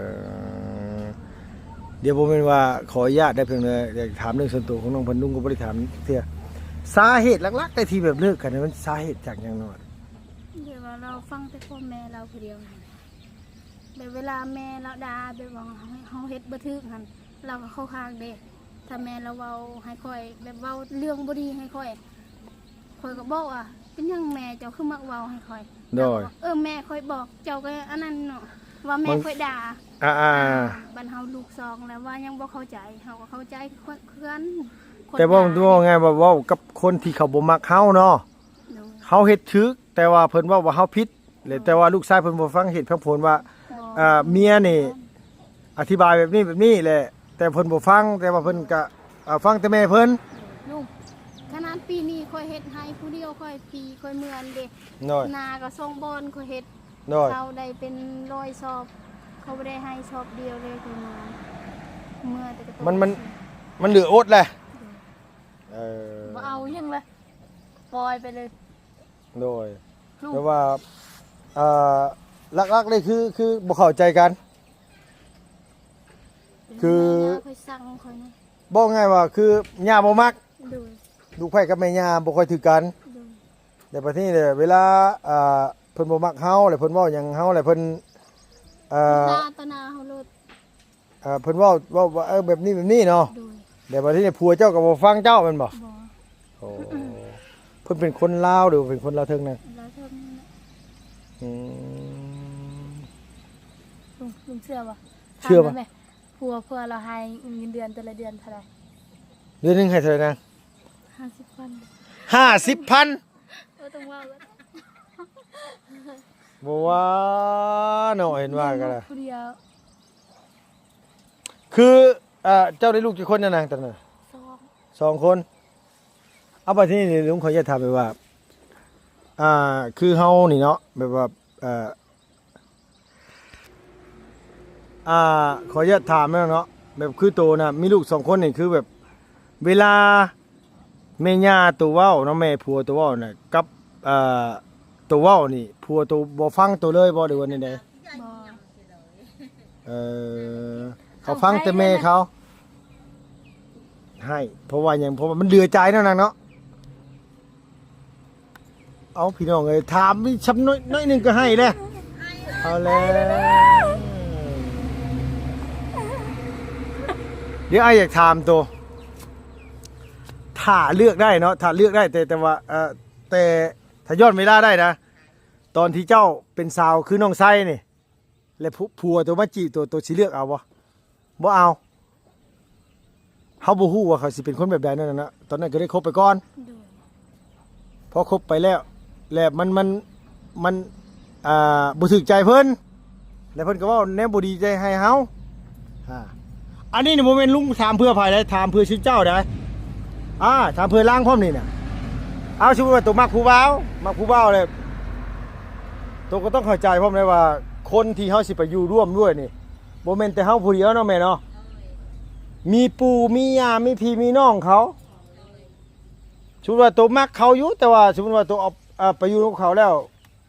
ດຽວ ບໍ່ແມ່ນວ່າ ຂໍອະນຸຍາດໄດ້ເພິ່ນເດີ ຢາກຖາມເລື່ອງສ່ວນຕົວຂອງນ້ອງເພິ່ນ ລຸງກໍບໍ່ໄດ້ຖາມເທື່ອ. ສາເຫດຫຼັກໆ ແຕ່ທີ່ແບບເລີກກັນ ມັນສາເຫດຈາກຫຍັງເນາະ? ແບບວ່າລາວຟັງແຕ່ຄວາມແມ່ລາວຜູ້ດຽວ. ແບບເວລາແມ່ລາວດ່າ ແບບວ່າເຮົາເຮັດບໍ່ຖືກຫັ້ນ ລາວກໍເຂົ້າຂ້າງເດ້. ຖ້າແມ່ລາວເວົ້າໃຫ້ຂ້ອຍ ແບບເວົ້າເລື່ອງບໍ່ດີໃຫ້ຂ້ອຍ ຂ້ອຍກໍບອກວ່າ ເປັນຫຍັງແມ່ເຈົ້າຄືມັກເວົ້າໃຫ້ຂ້ອຍ? ໂດຍ. ເອີ ແມ່ຂ້ອຍບອກ ເຈົ້າກໍອັນນັ້ນເນາະ ວ່າແມ່ຂ້ອຍດ່າ. ອ່າ ບັດເຮົາລູກສອງແລ້ວ ວ່າຍັງບໍ່ເຂົ້າໃຈ ເຮົາກໍເຂົ້າໃຈຄືກັນ. ແຕ່ເວົ້າ ເວົ້າງ່າຍວ່າ ເວົ້າກັບຄົນທີ່ເຂົາບໍ່ມັກເຮົາເນາະ. ໂດຍ. ເຮົາເຮັດຖືກ ແຕ່ວ່າເພິ່ນເວົ້າວ່າເຮົາຜິດ ແລະ ແຕ່ວ່າລູກຊາຍເພິ່ນບໍ່ຟັງເຫດຟັງຜົນວ່າ ບໍ່ ອ່າ ເມຍນີ້ອະທິບາຍແບບນີ້ແບບນີ້ແຫຼະ ແຕ່ເພິ່ນບໍ່ຟັງ ແຕ່ວ່າເພິ່ນກະ ອ່າ ຟັງແຕ່ແມ່ເພິ່ນ. ລຸງ ຂະໜາດປີນີ້ຂ້ອຍເຮັດໄຮ່ຜູ້ດຽວ ຂ້ອຍປີ ຂ້ອຍເມືອນເດ້. ໂດຍ. ນາກໍສອງບ່ອນຂ້ອຍເຮັດ. ໂດຍ. ເຂົາໄດ້ເປັນຮ້ອຍຊອບ ເຂົາບໍ່ໄດ້ໃຫ້ຊອບດຽວເລີຍ ຂ້ອຍເມືອນ ເມືອນແຕ່ກະໂຕ ມັນ ມັນ ມັນເຫຼືອອົດແຫຼະ. ໂດຍ. ເອີ ບໍ່ເອົາຫຍັງເລີຍ ປ່ອຍໄປເລີຍ. ໂດຍ. ແຕ່ວ່າ ອ່າ ຫຼັກໆ ເລີຍຄື ຄືບໍ່ເຂົ້າໃຈກັນ ຄື ເປັນແມ່ຍ່າຂ້ອຍສັ່ງຂ້ອຍນະ ເວົ້າງ່າຍວ່າ ຄືຍ່າບໍ່ມັກ. ໂດຍ. ລູກໃພ້ກັບແມ່ຍ່າບໍ່ຄ່ອຍຖືກກັນ. ໂດຍ. ແລ້ວບັດນີ້ແຫຼະ ເວລາ ອ່າ ເພິ່ນບໍ່ມັກເຮົາ ແລ້ວເພິ່ນເວົ້າຫຍັງເຮົາ ແລ້ວເພິ່ນ ອ່າ ຕາໜ້າເຮົາໂລດ. ອ່າ ເພິ່ນເວົ້າ ເວົ້າວ່າ ເອີ ແບບນີ້ແບບນີ້ເນາະ. ໂດຍ. ແຕ່ບັດນີ້ຜົວເຈົ້າກໍບໍ່ຟັງເຈົ້າແມ່ນບໍ່? ບໍ່. ໂອ້ ເພິ່ນເປັນຄົນລາວ ຫຼືວ່າເປັນຄົນລາວເທິງນັ້ນ? ລາວເທິງນັ້ນແຫຼະ. ອືມ ລຸງ ລຸງເຊື່ອບໍ່? ເຊື່ອບໍ່? ຖາມໄດ້ແມ? ຜົວ ຜົວລາວໃຫ້ເງິນເດືອນແຕ່ລະເດືອນເທົ່າໃດ? ເດືອນໜຶ່ງໃຫ້ເທົ່າໃດນະ? ຫ້າສິບພັນ. ຫ້າສິບພັນ? ບໍ່ຕ້ອງເວົ້າ. ບໍ່ວ່າເນາະ ເຫັນວ່າກໍໄດ້. ຜູ້ດຽວ. ຄື ອ່າ ເຈົ້າໄດ້ລູກຈັກຄົນນະນາງຕອນນັ້ນ? ສອງ. ສອງຄົນ. ເອົາ ບັດທີນີ້ລຸງຂໍອະນຸຍາດຖາມແບບວ່າ ອ່າ ຄືເຮົານີ້ເນາະ ແບບວ່າ ອ່າ ອ່າ ຂໍອະນຸຍາດຖາມແມ່ນເນາະ ແບບຄືໂຕນະ ມີລູກສອງຄົນນີ້ ຄືແບບເວລາແມ່ຍ່າໂຕເວົ້າເນາະ ແມ່ຜົວໂຕເວົ້ານະ ກັບ ເອີ ໂຕເວົ້ານີ້ ຜົວໂຕບໍ່ຟັງໂຕເລີຍບໍ່ ຫຼືວ່າແນວໃດ? ບໍ່. ເອີ ເຂົາຟັງແຕ່ແມ່ເຂົາ ໃຫ້ ເພາະວ່າຫຍັງ? ເພາະວ່າມັນເຫຼືອໃຈເນາະນາງເນາະ. ເອົາ ພີ່ນ້ອງເອີຍ ຖາມມີຊ່ຳໜ້ອຍ ໜ້ອຍໜຶ່ງກໍໃຫ້ແລ້ວ. ເອົາແລ້ວ ດຽວອ້າຍຢາກຖາມໂຕ ຖ້າເລືອກໄດ້ເນາະ ຖ້າເລືອກໄດ້ ແຕ່ ແຕ່ວ່າ ເອີ ແຕ່ຖ້າຍ້ອນເວລາໄດ້ນະ ຕອນທີ່ເຈົ້າເປັນສາວຄືນ້ອງໄຊນີ້ ແລະ ຜົວ ຜົວໂຕມາຈີບໂຕ ໂຕຊິເລືອກເອົາບໍ່? ບໍ່ເອົາ. ເຮົາບໍ່ຮູ້ວ່າເຂົາຊິເປັນຄົນແບບໃດນັ້ນນະ. ຕອນນັ້ນກໍໄດ້ຄົບໄປກ່ອນ. ໂດຍ. ພໍຄົບໄປແລ້ວ ແລ້ວມັນ ມັນ ມັນ ອ່າ ບໍ່ຖືກໃຈເພິ່ນ ແລ້ວເພິ່ນກໍເວົ້າແນວບໍ່ດີໃຈໃຫ້ເຮົາ. ອ່າ ອັນນີ້ນີ້ບໍ່ແມ່ນລຸງຖາມເພື່ອໃຜໃດ ຖາມເພື່ອຊື່ເຈົ້າໃດ. ອ່າ ຖາມເພື່ອລາງພ້ອມນີ້ນະ. ເອົາ ສົມມຸດວ່າໂຕມັກຜູ້ບ່າວ ມັກຜູ້ບ່າວແລ້ວ ໂຕກໍຕ້ອງເຂົ້າໃຈພ້ອມໄດວ່າ ຄົນທີ່ເຮົາຊິໄປຢູ່ຮ່ວມດ້ວຍນີ້ ບໍ່ແມ່ນແຕ່ເຮົາຜູ້ດຽວເນາະແມ່ເນາະ. ໂດຍ. ມີປູ່ມີຍ່າ ມີພີ່ມີນ້ອງເຂົາ. ໂດຍ. ສົມມຸດວ່າໂຕມັກເຂົາຢູ່ ແຕ່ວ່າສົມມຸດວ່າໂຕເອົາ ເອົາໄປຢູ່ນຳເຂົາແລ້ວ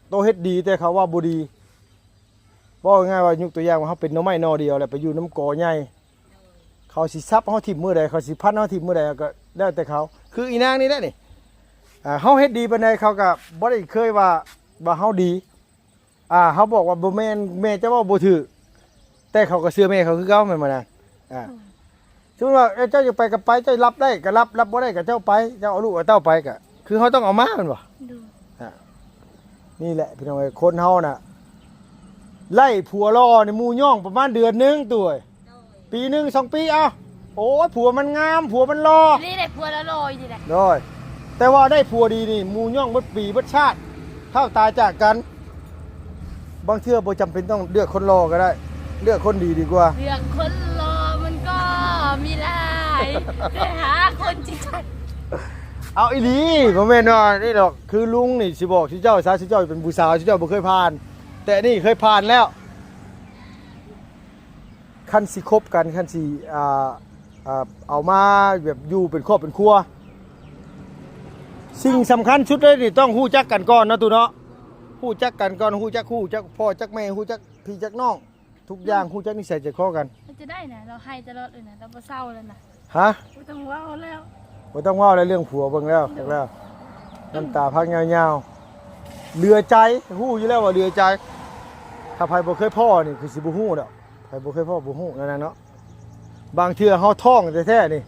ໂຕເຮັດດີ ແຕ່ເຂົາວ່າບໍ່ດີ. ເວົ້າງ່າຍໆວ່າ ຍົກຕົວຢ່າງວ່າ ເຮົາເປັນໜໍ່ໄມ້ໜໍ່ດຽວ ແລ້ວໄປຢູ່ນຳກໍໃຫຍ່ ເຂົາຊິສັບເຮົາຖິ້ມມື້ໃດ ເຂົາຊິຟັນເຮົາຖິ້ມມື້ໃດ ກໍແລ້ວແຕ່ເຂົາ. ຄືອີນາງນີ້ແຫຼະນີ້ ອ່າ ເຮົາເຮັດດີປານໃດ ເຂົາກໍບໍ່ໄດ້ເຄີຍວ່າ ວ່າເຮົາດີ. ອ່າ ເຮົາບອກວ່າບໍ່ແມ່ນ ແມ່ເຈົ້າເວົ້າບໍ່ຖືກ ແຕ່ເຂົາກໍເຊື່ອແມ່ເຂົາຄືເກົ່າ ແມ່ນບໍ່ນາງ? ອ່າ ອືມ ສົມມຸດວ່າ ເອີ ເຈົ້າຢາກໄປກໍໄປ ເຈົ້າຮັບໄດ້ກໍຮັບ ຮັບບໍ່ໄດ້ກໍເຈົ້າໄປ ເຈົ້າເອົາລູກເອົາເຕົ້າໄປ ກໍຄືເຮົາຕ້ອງເອົາມາ ແມ່ນບໍ່? ໂດຍ. ອ່າ ນີ້ແຫຼະພີ່ນ້ອງເອີຍ ຄົນເຮົານະ ໄລ່ຜົວຫຼໍ່ນີ້ ໝູ່ຍ້ອງປະມານເດືອນໜຶ່ງ ໂດຍ ປີໜຶ່ງສອງປີ ເອົ້າ ໂອ້ຍ ຜົວມັນງາມ ຜົວມັນຫຼໍ່ ນີ້ແຫຼະ ຜົວລະຫຼໍ່ຢູ່ນີ້ແຫຼະ. ໂດຍ. ແຕ່ວ່າໄດ້ຜົວດີນີ້ ໝູ່ຍ້ອງເບິດປີເບິດຊາດ ເທົ່າຕາຍຈາກກັນ. ບາງເທື່ອບໍ່ຈຳເປັນຕ້ອງເລືອກຄົນຫຼໍ່ກໍໄດ້ ເລືອກຄົນດີດີກວ່າ. ເລືອກຄົນຫຼໍ່ມັນກໍມີຫຼາຍ ແຕ່ຫາຄົນຈິງຈັງ. ເອົາອີ່ຫຼີ ບໍ່ແມ່ນວ່ານີ້ດອກ ຄືລຸງນີ້ຊິບອກຊື່ເຈົ້າຊະ ຊື່ເຈົ້າເປັນຜູ້ສາວ ຊື່ເຈົ້າບໍ່ເຄີຍຜ່ານ ແຕ່ນີ້ເຄີຍຜ່ານແລ້ວ. ຄັນຊິຄົບກັນ ຄັນຊິ ອ່າ ອ່າ ເອົາມາແບບຢູ່ເປັນຄອບເປັນຄົວ ສິ່ງສຳຄັນສຸດເລີຍນີ້ຕ້ອງຮູ້ຈັກກັນກ່ອນເນາະ ຕູ້ເນາະ. ຮູ້ຈັກກັນກ່ອນ ຮູ້ຈັກ ຮູ້ຈັກພໍ່ຈັກແມ່ ຮູ້ຈັກພີ່ຈັກນ້ອງ ທຸກຢ່າງ ຮູ້ຈັກນິໄສໃຈຄໍກັນ. ມັນຈະໄດ້ນະ ລາວໄຫ້ຕະຫຼອດເລີຍນະ ລາວບໍ່ເຊົາແລ້ວນະ. ຮະ? ບໍ່ຕ້ອງເວົ້າແລ້ວ ບໍ່ຕ້ອງເວົ້າແລ້ວ ເລື່ອງຜົວເບິ່ງແລ້ວ ໂດຍ ແລ້ວ ນ້ຳຕາພັກຍາວໆ ເຫຼືອໃຈ ຮູ້ຢູ່ແລ້ວວ່າເຫຼືອໃຈ. ຖ້າໃຜບໍ່ເຄີຍພໍ້ນີ້ຄືຊິບໍ່ຮູ້ດອກ ໃຜບໍ່ເຄີຍພໍ້ບໍ່ຮູ້ນັ້ນນະເນາະ. ບາງເທື່ອເຮົາທ້ອງແທ້ໆນີ້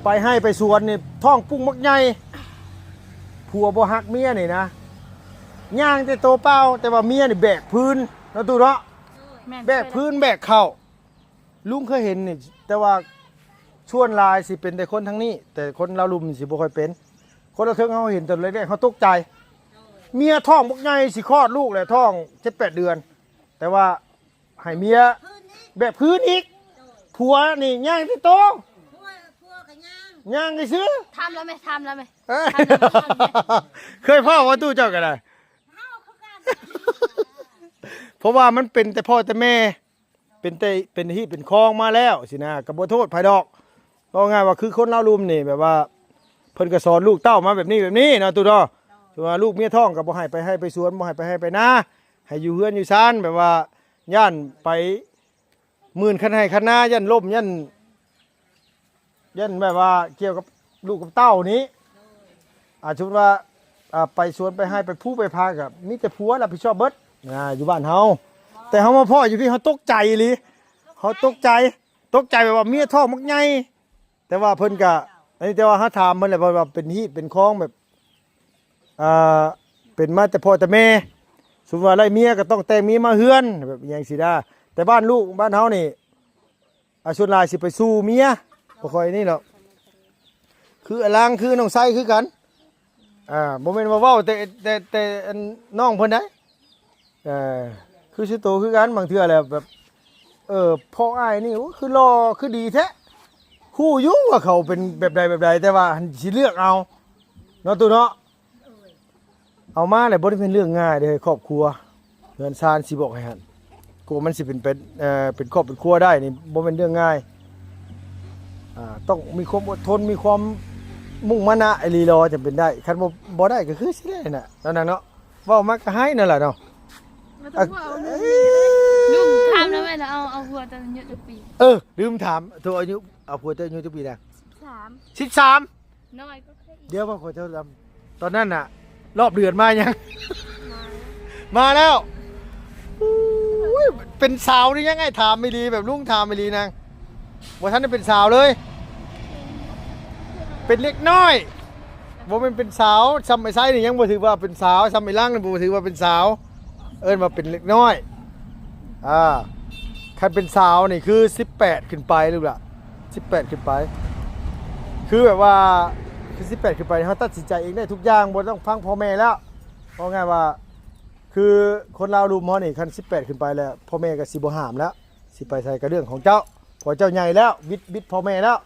ໄປໄຮ່ໄປສວນນີ້ ທ້ອງປຸ້ງບັກໃຫຍ່ ຜົວບໍ່ຮັກເມຍນີ້ນະ ຍ່າງແຕ່ໂຕເປົ່າ ແຕ່ວ່າເມຍນີ້ແບກພື້ນເນາະ ຕູ້ເນາະ. ແມ່ນ ແບກພື້ນແບກເຂົ້າ. ລຸງເຄີຍເຫັນນີ້ ແຕ່ວ່າສ່ວນຫຼາຍຊິເປັນແຕ່ຄົນທາງນີ້ ແຕ່ຄົນລາວລຸ່ມຊິບໍ່ຄ່ອຍເປັນ. ຄົນລາວເທິງເຮົາເຫັນຕອນແລກໆ ເຮົາຕົກໃຈ ເມຍທ້ອງບັກໃຫຍ່ຊິຄອດລູກແລ້ວ ທ້ອງເຈັດແປດເດືອນ ແຕ່ວ່າໃຫ້ເມຍແບກພື້ນອີກ ຜົວນີ້ຍ່າງແຕ່ໂຕ ຍ່າງຊື່ໆ. ຖາມລາວແມະ ຖາມລາວແມະ ເອີ ເຄີຍພໍ້ບໍ່ຕູ້ເຈົ້າກໍໄດ້? ເຮົາຄືກັນ ເພາະວ່າມັນເປັນແຕ່ພໍ່ແຕ່ແມ່ ເປັນແຕ່ ເປັນຮີດເປັນຄອງມາແລ້ວຊີ້ນະ ກໍບໍ່ໂທດໃຜດອກ. ເວົ້າງ່າຍວ່າຄືຄົນລາວລຸ່ມນີ້ ແບບວ່າເພິ່ນກໍສອນລູກເຕົ້າມາແບບນີ້ ແບບນີ້ເນາະ ຕູ້ເນາະ. ຖືວ່າລູກເມຍທ້ອງກໍບໍ່ໃຫ້ໄປໄຮ່ໄປສວນ ບໍ່ໃຫ້ໄປໄຮ່ໄປນາ ໃຫ້ຢູ່ເຮືອນຢູ່ຊານ ແບບວ່າຢ້ານໄປ ໝື່ນຄັນໄຮ່ຄັນນາ ຢ້ານລົ້ມ ຢ້ານ ຢ້ານແບບວ່າກ່ຽວກັບລູກກັບເຕົ້ານີ້ ອາ ສົມມຸດວ່າ ອາ ໄປສວນໄປໄຮ່ໄປພູໄປພາ ກໍມີແຕ່ຜົວຮັບຜິດຊອບເບິດ ອາ ຢູ່ບ້ານເຮົາ. ແຕ່ເຮົາມາພໍ້ຢູ່ພີ້ ເຮົາຕົກໃຈອີ່ຫຼີ ເຮົາຕົກໃຈ ຕົກໃຈແບບວ່າເມຍທ້ອງບັກໃຫຍ່. ແຕ່ວ່າເພິ່ນກະ ອັນນີ້ ແຕ່ວ່າເຮົາຖາມເພິ່ນແຫຼະ ເພິ່ນວ່າເປັນຮີດເປັນຄອງແບບ ອ່າ ເປັນມາແຕ່ພໍ່ແຕ່ແມ່ ສົມມຸດວ່າໄດ້ເມຍກໍຕ້ອງແຕ່ງເມຍມາເຮືອນ ແບບອີ່ຫຍັງຊີ້ນະ. ແຕ່ບ້ານລູກບ້ານເຮົານີ້ ອາ ສ່ວນຫຼາຍຊິໄປສູ່ເມຍ ບໍ່ຄ່ອຍນີ້ດອກ. ຄືອາລາງ ຄືນ້ອງໄຊຄືກັນ ອ່າ ບໍ່ແມ່ນວ່າເວົ້າແຕ່ ແຕ່ ແຕ່ອັນນ້ອງເພິ່ນໃດ ເອີ ຄືຊິໂຕຄືກັນ. ບາງເທື່ອແຫຼະແບບ ເອີ ພໍ່ອ້າຍນີ້ ໂອ້ ຄືຫຼໍ່ຄືດີແທ້ ຮູ້ຢູ່ວ່າເຂົາເປັນແບບໃດແບບໃດ ແຕ່ວ່າຊິເລືອກເອົາເນາະ ຕູ້ເນາະ. ເອົາມາແລ້ວບໍ່ໄດ້ເປັນເລື່ອງງ່າຍເດ້ ຄອບຄົວເຮືອນຊານ ຊິບອກໃຫ້ຫັ້ນ. ກວ່າມັນຊິເປັນ ເປັນ ເປັນຄອບເປັນຄົວໄດ້ນີ້ ບໍ່ແມ່ນເລື່ອງງ່າຍ ອ່າ ຕ້ອງມີຄວາມອົດທົນ ມີຄວາມມຸ່ງມານະອີ່ຫຼີ ລໍ່ຈັ່ງເປັນໄດ້. ຄັນບໍ່ ບໍ່ໄດ້ກໍຄືຊິໄດ້ນະ ເນາະນາງເນາະ. ເວົ້າມາກໍໄຫ້ນັ້ນແຫຼະເນາະ. ບໍ່ຕ້ອງເວົ້າ ເອີ ລືມຖາມແລ້ວແມ່ນ ເອົາ ເອົາຜົວຕອນອາຍຸຈັກປີ? ເອີ ລືມຖາມ ໂທ ອາຍຸ ເອົາຜົວຕອນອາຍຸຈັກປີນະ? ສິບສາມ ສິບສາມ ນ້ອຍກວ່າຂ້ອຍອີກ. ດຽວວ່າຂ້ອຍເຈົ້າດຳ ຕອນນັ້ນນະ ລອບເດືອນມາຍັງ? ມາ ມາແລ້ວ. ໂອ້ຍ ເປັນສາວຫຼືຍັງ? ອ້າຍຖາມອີ່ຫຼີ ແບບລຸງຖາມອີ່ຫຼີນາງ ບໍ່ທັນໄດ້ເປັນສາວເລີຍ ເປັນເດັກນ້ອຍ. ບໍ່ແມ່ນເປັນສາວ ຊ່ຳໄອ້ໄຊນີ້ຍັງບໍ່ຖືວ່າເປັນສາວ ຊ່ຳໄອ້ຫຼັງນີ້ບໍ່ຖືວ່າເປັນສາວ ເອີ້ນວ່າເປັນເດັກນ້ອຍ. ອ່າ ຄັນເປັນສາວນີ້ຄືສິບແປດຂຶ້ນໄປລູກຫຼະ ສິບແປດຂຶ້ນໄປ ຄືແບບວ່າ ຄືສິບແປດຂຶ້ນໄປ ເຮົາຕັດສິນໃຈເອງໄດ້ທຸກຢ່າງ ບໍ່ຕ້ອງຟັງພໍ່ແມ່ແລ້ວ. ເວົ້າງ່າຍວ່າ ຄືຄົນລາວລຸ່ມເຮົານີ້ ຄັນສິບແປດຂຶ້ນໄປແລ້ວ ພໍ່ແມ່ກໍຊິບໍ່ຫ້າມແລ້ວ ຊິໄປໃສກໍເລື່ອງຂອງເຈົ້າ ເພາະເຈົ້າໃຫຍ່ແລ້ວ ວິດ ວິດພໍ່ແມ່ແລ້ວ.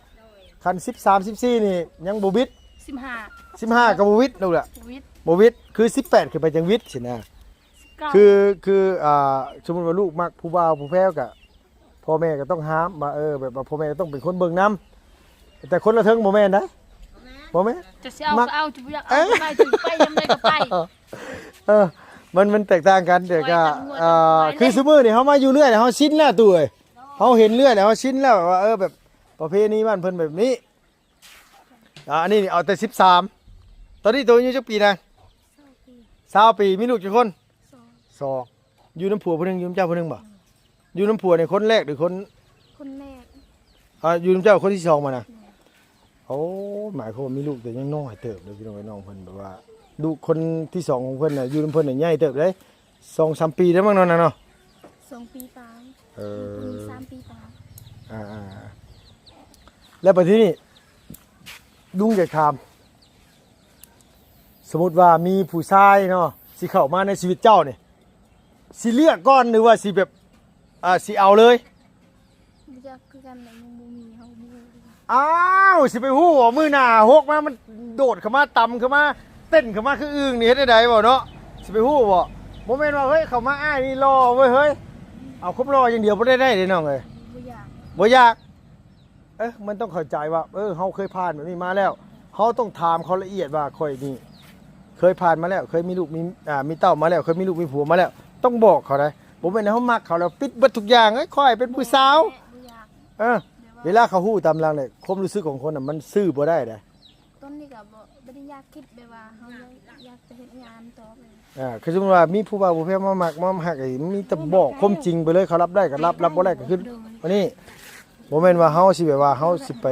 ຄັນສິບສາມ ສິບສີ່ນີ້ຍັງບໍ່ວິດ ສິບຫ້າ ສິບຫ້າກໍບໍ່ວິດລູກຫຼະ ບໍ່ວິດ ບໍ່ວິດ ຄືສິບແປດຂຶ້ນໄປຈັ່ງວິດຊີ້ນະ. ສິບເກົ້າ ຄື ຄື ອ່າ ສົມມຸດວ່າລູກມັກຜູ້ບ່າວຜູ້ແພ້ວກະ ພໍ່ແມ່ກໍຕ້ອງຫ້າມວ່າ ເອີ ແບບວ່າພໍ່ແມ່ກໍຕ້ອງເປັນຄົນເບິ່ງນຳ ແຕ່ຄົນລະເທິງບໍ່ແມ່ນໃດ໋ ບໍ່ແມ່ນ ຈະຊິເອົາກໍເອົາ ຈະບໍ່ຢາກເອົາກໍໄປ ຈະໄປຍາມໃດກໍໄປ. ເອີ ມັນ ມັນແຕກຕ່າງກັນ ແຕ່ກໍ ເອີ ຄືຊຸມື້ນີ້ເຮົາມາຢູ່ເລື້ອຍ ເຮົາຊິນແລ້ວຕູ້ເອີຍ ເຮົາເຫັນເລື້ອຍແລ້ວ ເຮົາຊິນແລ້ວວ່າ ເອີ ແບບປະເພນີບ້ານເພິ່ນແບບນີ້. ອ່າ ອັນນີ້ເອົາແຕ່ສິບສາມ ຕອນນີ້ໂຕອາຍຸຈັກປີນະ? ຊາວປີ ຊາວປີ ມີລູກຈັກຄົນ? ສອງ ສອງ ຢູ່ນຳຜົວຜູ້ໜຶ່ງ ຢູ່ນຳເຈົ້າຜູ້ໜຶ່ງບໍ່? ຢູ່ນຳຜົວນີ້ຄົນແລກຫຼືຄົນ ຄົນແລກ ອ່າ ຢູ່ນຳເຈົ້າຄົນທີສອງບໍ່ນະ? ແມ່ນ ໂອ້ ໝາຍຄວາມວ່າມີລູກແຕ່ຍັງນ້ອຍເຕີບເດີພີ່ນ້ອງເອີຍ ນ້ອງເພິ່ນແບບວ່າ ລູກຄົນທີສອງຂອງເພິ່ນນະ ຢູ່ນຳເພິ່ນນະໃຫຍ່ເຕີບເດ້ ສອງສາມປີໄດ້ມັ້ງເນາະນາງເນາະ ສອງປີປາຍ ເອີ ສາມປີປາຍ ອ່າໆ ແລ້ວບັດທີນີ້ ລຸງຢາກຖາມ ສົມມຸດວ່າມີຜູ້ຊາຍເນາະ ຊິເຂົ້າມາໃນຊີວິດເຈົ້ານີ້ ຊິເລືອກກ່ອນ ຫຼືວ່າຊິແບບ ອ່າ ຊິເອົາເລີຍ? ບໍ່ຈັກຄືກັນແຫຼະ ຍັງບໍ່ມີ ເຮົາບໍ່ຮູ້ຄືກັນ. ອ້າວ ຊິໄປຮູ້ບໍ່ ມື້ໜ້າຫົກມາ ມັນໂດດເຂົ້າມາ ຕຳເຂົ້າມາ ເຕັ້ນເຂົ້າມາຄືອຶ່ງນີ້ ເຮັດແນວໃດບໍ່ເນາະ? ຊິໄປຮູ້ບໍ່? ບໍ່ແມ່ນວ່າ ເຮີ້ຍ ເຂົ້າມາອ້າຍນີ້ຫຼໍ່ເວີ້ຍ ເຮີ້ຍ ເອົາຄວາມຫຼໍ່ຢ່າງດຽວບໍ່ໄດ້ໄດ້ເດ້ນ້ອງເອີຍ ບໍ່ຢາກ ບໍ່ຢາກ. ເອີ ມັນຕ້ອງເຂົ້າໃຈວ່າ ເອີ ເຮົາເຄີຍຜ່ານແບບນີ້ມາແລ້ວ ເຮົາຕ້ອງຖາມເຂົາລະອຽດວ່າ ຂ້ອຍນີ້ເຄີຍຜ່ານມາແລ້ວ ເຄີຍມີລູກມີ ອ່າ ມີເຕົ້າມາແລ້ວ ເຄີຍມີລູກມີຜົວມາແລ້ວ ຕ້ອງບອກເຂົາໄດ໋. ບໍ່ແມ່ນເຮົາມັກເຂົາແລ້ວປິດເບິດທຸກຢ່າງ ເອີຍ ຂ້ອຍເປັນຜູ້ສາວ ບໍ່ຢາກ ເອີ ແບບວ່າ ເວລາເຂົາຮູ້ຕາມຫຼັງນີ້ ຄວາມຮູ້ສຶກຂອງຄົນນະ ມັນຊື້ບໍ່ໄດ້ໃດ໋. ຕອນນີ້ກໍບໍ່ ບໍ່ໄດ້ຢາກຄິດແບບວ່າເຮົາຢາກ ຢາກຈະເຮັດງານຕໍ່ໄປ. ອ່າ ຄືສົມມຸດວ່າມີຜູ້ບ່າວຜູ້ແພ້ວມາມັກມາຮັກ ມີແຕ່ບອກຄວາມຈິງໄປເລີຍ ເຂົາຮັບໄດ້ກໍຮັບ ຮັບບໍ່ໄດ້ກໍຄື ໂດຍ ອັນນີ້ ບໍ່ແມ່ນວ່າເຮົາຊິແບບວ່າເຮົາຊິໄປ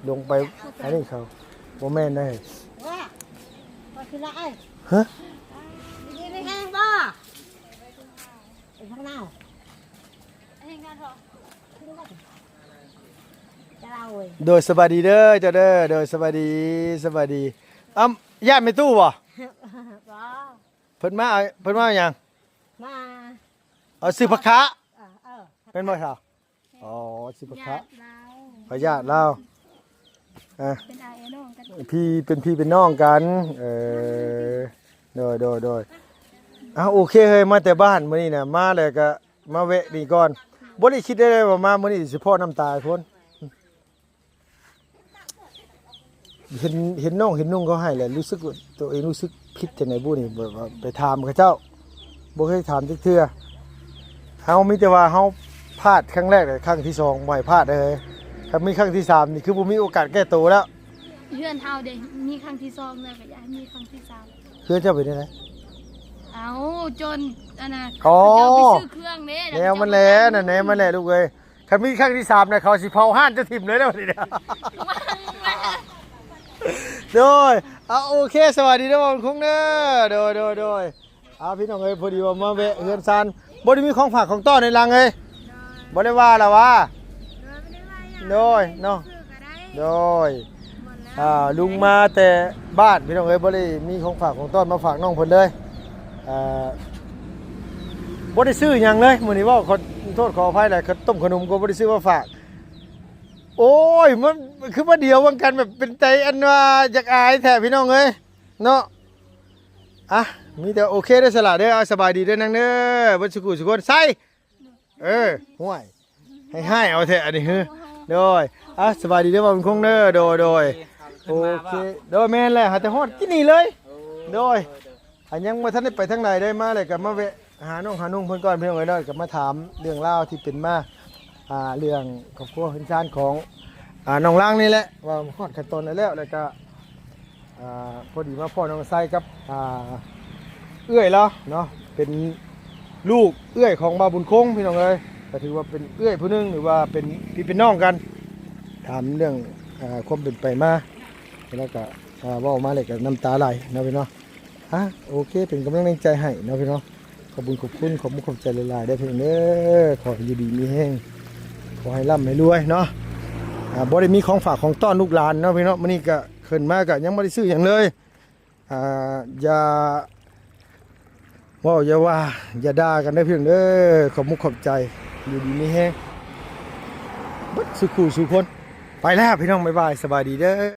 ລົງໄປອັນນີ້ເຂົາ ບໍ່ແມ່ນເດ້. ວ່າ ວ່າຄືລະໄອ້ ຮະ ດີມີແຮງບໍ່? ເອີ ພັກນາວ ໂດຍ ສະບາຍດີເດີເຈົ້າເດີ ໂດຍ ສະບາຍດີ ສະບາຍດີ. ອ້ຳ ຢ້ານແມ່ຕູ້ບໍ່? ບໍ່ ເພິ່ນມາ ເພິ່ນມາຫຍັງ? ມາ ເອົາຊື້ຜັກຄະ ເອີ ເອີ ແມ່ນບໍ່ສາວ? ອໍ ຊື້ຜັກຄະ ຍາດລາວ ເອົາຍາດລາວ ອ່າ ເປັນອ້າຍເອື້ອຍນ້ອງກັນ ພີ່ ເປັນພີ່ເປັນນ້ອງກັນ ເອີ ໂດຍ ໂດຍ ໂດຍ. ອ້າວ ໂອເຄເຮີ້ຍ ມາແຕ່ບ້ານມື້ນີ້ນະ ມາແລ້ວກະມາແວະນີ້ກ່ອນ ບໍ່ໄດ້ຄິດໄດ້ວ່າມາມື້ນີ້ຊິພໍ້ນ້ຳຕາຄົນ. ເຫັນ ເຫັນນ້ອງເຫັນນຸ່ງເຂົາໃຫ້ແລ້ວ ຮູ້ສຶກວ່າໂຕເອງຮູ້ສຶກຜິດຈັ່ງໃດບຸນີ້ ແບບວ່າໄປຖາມເຂົາເຈົ້າ ບໍ່ເຄີຍຖາມຈັກເທື່ອ. ເຮົາມີແຕ່ວ່າເຮົາພາດຄັ້ງແລກ ຄັ້ງທີສອງບໍ່ໃຫ້ພາດເດີ. ຄັນມີຄັ້ງທີສາມນີ້ຄືບໍ່ມີໂອກາດແກ້ໂຕແລ້ວ. ເຮືອນເຮົາເດ ມີຄັ້ງທີສອງແລ້ວ ກໍຢາກໃຫ້ມີຄັ້ງທີສາມ. ເຮືອນເຈົ້າເປັນຈັ່ງໃດ? ເອົາ ຈົນ ອັນນ່າ ອໍ ເຂົາເຈົ້າໄປຊື້ເຄື່ອງເດ້ ແນວມັນແຫຼະ ແລ້ວເຂົາເຈົ້າມາຂາຍ ນັ້ນແນວມັນແຫຼະລູກເອີຍ. ຄັນມີຄັ້ງທີສາມນະ ເຂົາຊິເຜົາຮ້ານເຈົ້າຖິ້ມເລີຍເດີ ໂດຍ. ເອົາ ໂອເຄ ສະບາຍດີເດີ ບ່າວບຸນຄົງເດີ ໂດຍ ໂດຍ ໂດຍ. ເອົາ ພີ່ນ້ອງເອີຍ ພໍດີວ່າມາແວະເຮືອນຊານ ບໍ່ໄດ້ມີຂອງຝາກຂອງຕ້ອນໃນຫຼັງເອີຍ ບໍ່ໄດ້ວ່າລະຫວາ ໂດຍ ເນາະ ໂດຍ. ອ່າ ລຸງມາແຕ່ບ້ານ ພີ່ນ້ອງເອີຍ ບໍ່ໄດ້ມີຂອງຝາກຂອງຕ້ອນມາຝາກນ້ອງເພິ່ນເລີຍ ອ່າ ບໍ່ໄດ້ຊື້ຫຍັງເລີຍ ມື້ນີ້ເວົ້າຂໍໂທດຂໍອະໄພແຫຼະ ເຂົ້າຕົ້ມຂະໜົມກໍບໍ່ໄດ້ຊື້ມາຝາກ. ໂອ້ຍ ມັນຄືມາດຽວວຽງກັນ ແບບເປັນໃຈອັນວ່າຢາກອາຍແທ້ ພີ່ນ້ອງເອີຍ ເນາະ. ອ່ະ ມີແຕ່ໂອເຄເດີສະຫຼະເດີ ເອົາ ສະບາຍດີເດີນາງເດີ ເບິດສຸຂູສຸຄົນ ໃສ່ ເອີ ຫ້ວຍ ໃຫ້ຮ້າຍເອົາແທ້ອັນນີ້ ເຮີ ໂດຍ. ອ່ະ ສະບາຍດີເດີ ບ່າວບຸນຄົງເດີ ໂດຍ ໂດຍ. ໂອເຄ ໂດຍ ແມ່ນແຫຼະ ຫາແຕ່ຮອດກິນນີ້ເລີຍ ໂດຍ. ອັນຍັງບໍ່ທັນໄດ້ໄປທາງໃດເລີຍ ມາແລ້ວກໍມາແວະຫານ້ອງຫານຸ່ງເພິ່ນກ່ອນ ພີ່ນ້ອງເອີຍເນາະ ກໍມາຖາມເລື່ອງລາວທີ່ເປັນມາ ອ່າ ເລື່ອງຄອບຄົວເຮືອນຊານຂອງ ອ່າ ນ້ອງລາງນີ້ແຫຼະ ວ່າຮອດຂັ້ນຕອນໃດແລ້ວ ແລ້ວກໍ ອ່າ ພໍດີມາພໍ້ນ້ອງໄຊກັບ ອ່າ ເອື້ອຍລາວເນາະ ເປັນລູກເອື້ອຍຂອງບ່າວບຸນຄົງ ພີ່ນ້ອງເອີຍ ກໍຖືວ່າເປັນເອື້ອຍຜູ້ໜຶ່ງ ຫຼືວ່າເປັນພີ່ເປັນນ້ອງກັນ. ຖາມເລື່ອງ ອ່າ ຄວາມເປັນໄປມາ ແລ້ວກໍ ອ່າ ເວົ້າມາແລ້ວກໍນ້ຳຕາໄຫຼເນາະ ພີ່ນ້ອງ. ອ່ະ ໂອເຄ ເປັນກຳລັງແຮງໃຈໃຫ້ເນາະ ພີ່ນ້ອງ. ຂ ຂອບບຸນຂອບຄຸນ ຂອບມຸກຂອບໃຈຫຼາຍໆເດີພີ່ນ້ອງເດີ. ຂໍໃຫ້ຢູ່ດີມີແຮງ ຂໍໃຫ້ລ່ຳໃຫ້ລວຍເນາະ. ອ່າ ບໍ່ໄດ້ມີຂອງຝາກຂອງຕ້ອນລູກຫຼານເນາະພີ່ນ້ອງ. ມື້ນີ້ກະຂຶ້ນມາກະຍັງບໍ່ໄດ້ຊື້ຫຍັງເລີຍ. ອ່າ ຢ່າເວົ້າ ຢ່າວ່າ ຢ່າດ່າກັນເດີພີ່ນ້ອງເດີ. ຂອບມຸກຂອບໃຈ ຢູ່ດີມີແຮງເບິດສູ່ຄູ່ສູ່ຄົນ. ໄປແລ້ວພີ່ນ້ອງ ບາຍບາຍ ສະບາຍດີເດີ.